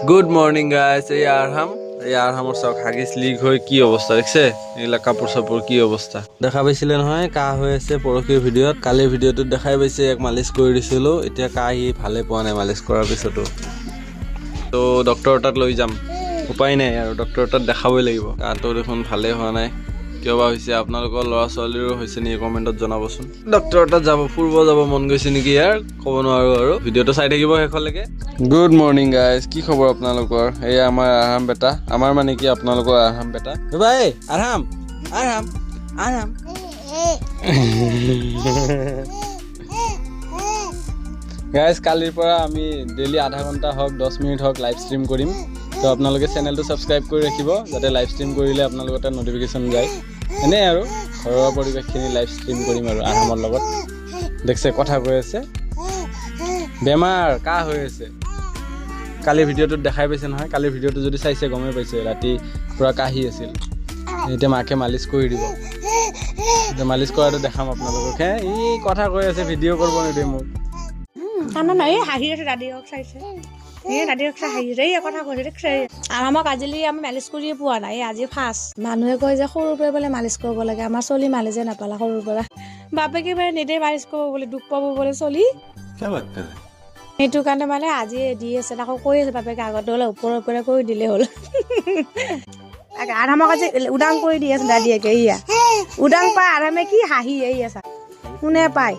Good morning guys. এই আৰহাম, এই আৰহামৰ চাওক হাগিছ লিক হৈ কি অৱস্থা দেখিছে, এইবিলাক কাপোৰ চাপোৰ কি অৱস্থা দেখা পাইছিলে নহয়। কাহ হৈ আছে পৰহিৰ ভিডিঅ'ত, কালিৰ ভিডিঅ'টোত দেখাই পাইছে, এক মালিচ কৰি দিছিলোঁ। এতিয়া কাহ সি ভালে পোৱা নাই মালিচ কৰাৰ পিছতো, তো ডক্টৰৰ তাত লৈ যাম, উপায় নাই আৰু ডক্টৰৰ তাত দেখাবই লাগিব। কাহটো দেখোন ভালেই হোৱা নাই, কিয় বা হৈছে? আপোনালোকৰ ল'ৰা ছোৱালীৰো হৈছে নেকি কমেণ্টত জনাবচোন। ডক্টৰৰ তাত যাব, ফুৰিব যাব মন গৈছে নেকি ইয়াৰ, ক'ব নোৱাৰোঁ আৰু। ভিডিঅ'টো চাই থাকিব শেষলৈকে। গুড মৰ্ণিং গাইজ, কি খবৰ আপোনালোকৰ? এয়া আমাৰ আৰহাম বেটা, আমাৰ মানে কি আপোনালোকৰ আৰহাম বেটা। বাই আৰহাম, আৰহাম, আৰহাম। গাইজ কালিৰ পৰা আমি ডেইলি আধা ঘণ্টা হওক 10 মিনিট হওক লাইভ ষ্ট্ৰীম কৰিম। তো আপোনালোকে চেনেলটো ছাবস্ক্ৰাইব কৰি ৰাখিব, যাতে লাইভ ষ্ট্ৰীম কৰিলে আপোনালোকৰ তাত ন'টিফিকেশ্যন যায়। এনেই আৰু ঘৰৰ পৰিৱেশখিনি লাইভ ষ্ট্ৰীম কৰিম আৰু আৰামৰ লগত। দেখছে কথা কৈ আছে, বেমাৰ কাহ হৈ আছে। কালিৰ ভিডিঅ'টোত দেখাই পাইছে নহয়, কালিৰ ভিডিঅ'টো যদি চাইছে গমেই পাইছে, ৰাতি পূৰা কাহি আছিল। এতিয়া মাকে মালিচ কৰি দিব, এতিয়া মালিচ কৰাটো দেখাম আপোনালোকক। হে ই কথা কৈ আছে, ভিডিঅ' কৰিব নিদিয়ে মোক। হাঁহি আছে, দাদীক চাইছে, এই দাদীক চাই হাঁহি আছে, এই কথা কৈছে দেখছে। আৰামক আজিলি আমি মালিচ কৰিয়ে পোৱা নাই, আজি ফাৰ্ষ্ট। মানুহে কয় যে সৰুৰ পৰা বোলে মালিচ কৰিব লাগে, আমাৰ চলি মালিচে নাপালা সৰুৰ পৰা। বাপেকে মানে নিদে মালিচ কৰিব বোলে, দুখ পাব বোলে চলি, সেইটো কাৰণে মানে আজি দি আছে। আকৌ কৈ আছে বাপেকে আগত হ'লে ওপৰে ওপৰে কৰি দিলে হ'ল। আৰামক আজি উদাং কৰি দি আছে দাদীয়েকে, এইয়া উদাং পাই আৰামে কি হাঁহি, এইয়া চা কোনে পায়।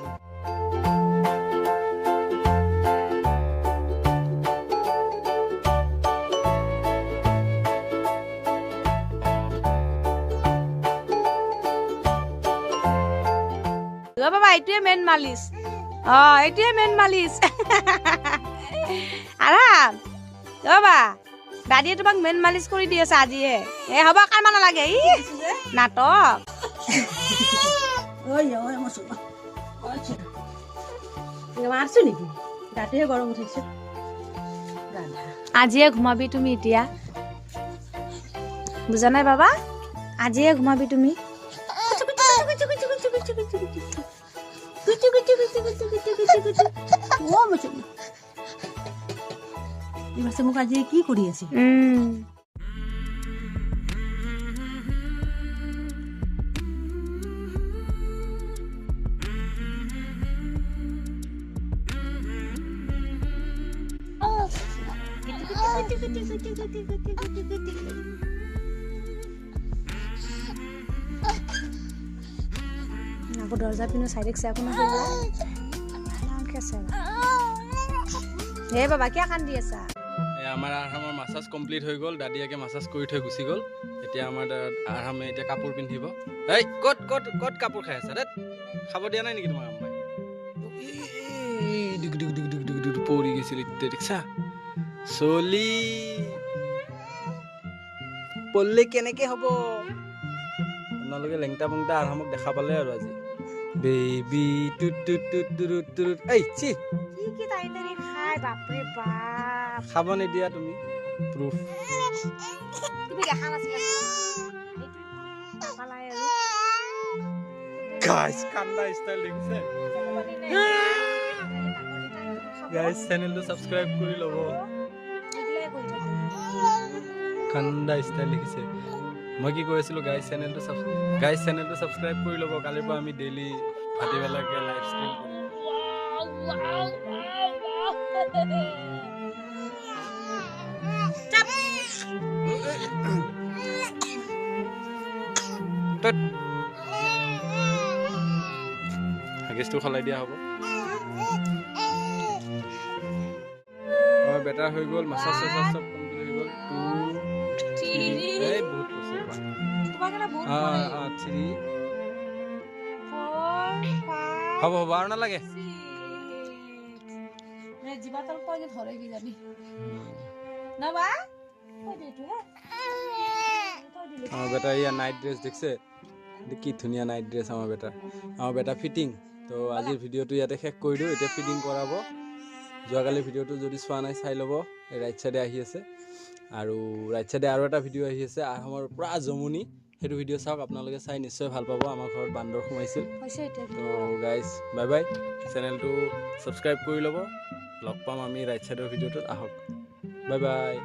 বাবা এইটোৱে মেইন মালিচ, অ এইটোৱে মেইন মালিচ। আৰাম বাবা, দাদীয়ে তোমাক মেইন মালিচ কৰি দি আছে আজিহে। এ হ'ব, কাৰমা নালাগে, ই নাটক। আজিয়ে ঘুমাবি তুমি এতিয়া, বুজা নাই বাবা? আজিয়ে ঘুমাবি তুমি। মোক আজি কি কৰি আছে? আকৌ দৰ্জা পিনে চাই দেখছে, আকৌ হে বাবা কিয় কান্দি আছা? আমাৰ আৰহামৰ মাছাজ কমপ্লিট হৈ গ'ল, দাদীয়েকে মাছাজ কৰি থৈ গুচি গ'ল। এতিয়া আমাৰ আৰহামে এতিয়া কাপোৰ পিন্ধিব। এই ক'ত ক'ত ক'ত কাপোৰ খাই আছা দেত? খাব দিয়া নাই নেকি তোমাৰ আম্মাই? পৰি গৈছিল এতিয়া দেখিছা, চলি পঢ়লে কেনেকে হ'ব? আপোনালোকে লেংটা পুংটা আৰহামক দেখা পালে আৰু আজি। বেবি টুট টুট টুট টুট টুট, এই চি কি কি তাই তাই খাই, বাপৰে বাপ। খাব নিদিয়া তুমি, প্ৰুফ তুমি দেখা নাছিলা নাপালাই আৰু। গাইস কান্দা ষ্টাইল দেখিছে। গাইস চেনেলটো সাবস্ক্ৰাইব কৰি ল'ব। কান্দা ষ্টাইল দেখিছে। মই কি কৈ আছিলোঁ গাইস, চেনেলটো গাইস চেনেলটো সাবস্ক্ৰাইব কৰি ল'ব। কালিৰ পৰা আমি ডেইলি ভাটিবেলাকে লাইভ ষ্ট্ৰীম কৰিম। হাগিছটো সলাই দিয়া হ'ব। বেটাৰ হৈ গ'ল, মাছাজ চাছাজ চব কমপ্লিট হৈ গ'ল। 2 3, এই বহুত কৈছে, 3 4 5 হ'ব হ'ব আৰু নালাগে। আমাৰ বেটা ইয়া নাইট ড্ৰেছ দেখিছে, কি ধুনীয়া নাইট ড্ৰেছ আমাৰ বেটাৰ, আমাৰ বেটা ফিটিং। তো আজিৰ ভিডিঅ'টো ইয়াতে শেষ কৰি দিওঁ। এতিয়া ফিটিং কৰাব। যোৱাকালি ভিডিঅ'টো যদি চোৱা নাই চাই ল'ব, এই ৰাইট চাইডে আহি আছে। আৰু ৰাইট চাইডে আৰু এটা ভিডিঅ' আহি আছে আৰহামৰ পূৰা জমনি, সেইটো ভিডিঅ' চাওক আপোনালোকে, চাই নিশ্চয় ভাল পাব। আমাৰ ঘৰত বান্দৰ সোমাইছিল। তো গাইজ বাই বাই, চেনেলটো ছাবস্ক্ৰাইব কৰি ল'ব। লগ পাম আমি ৰাইট চাইডৰ ভিডিঅ'টোত। আহক। Bye bye.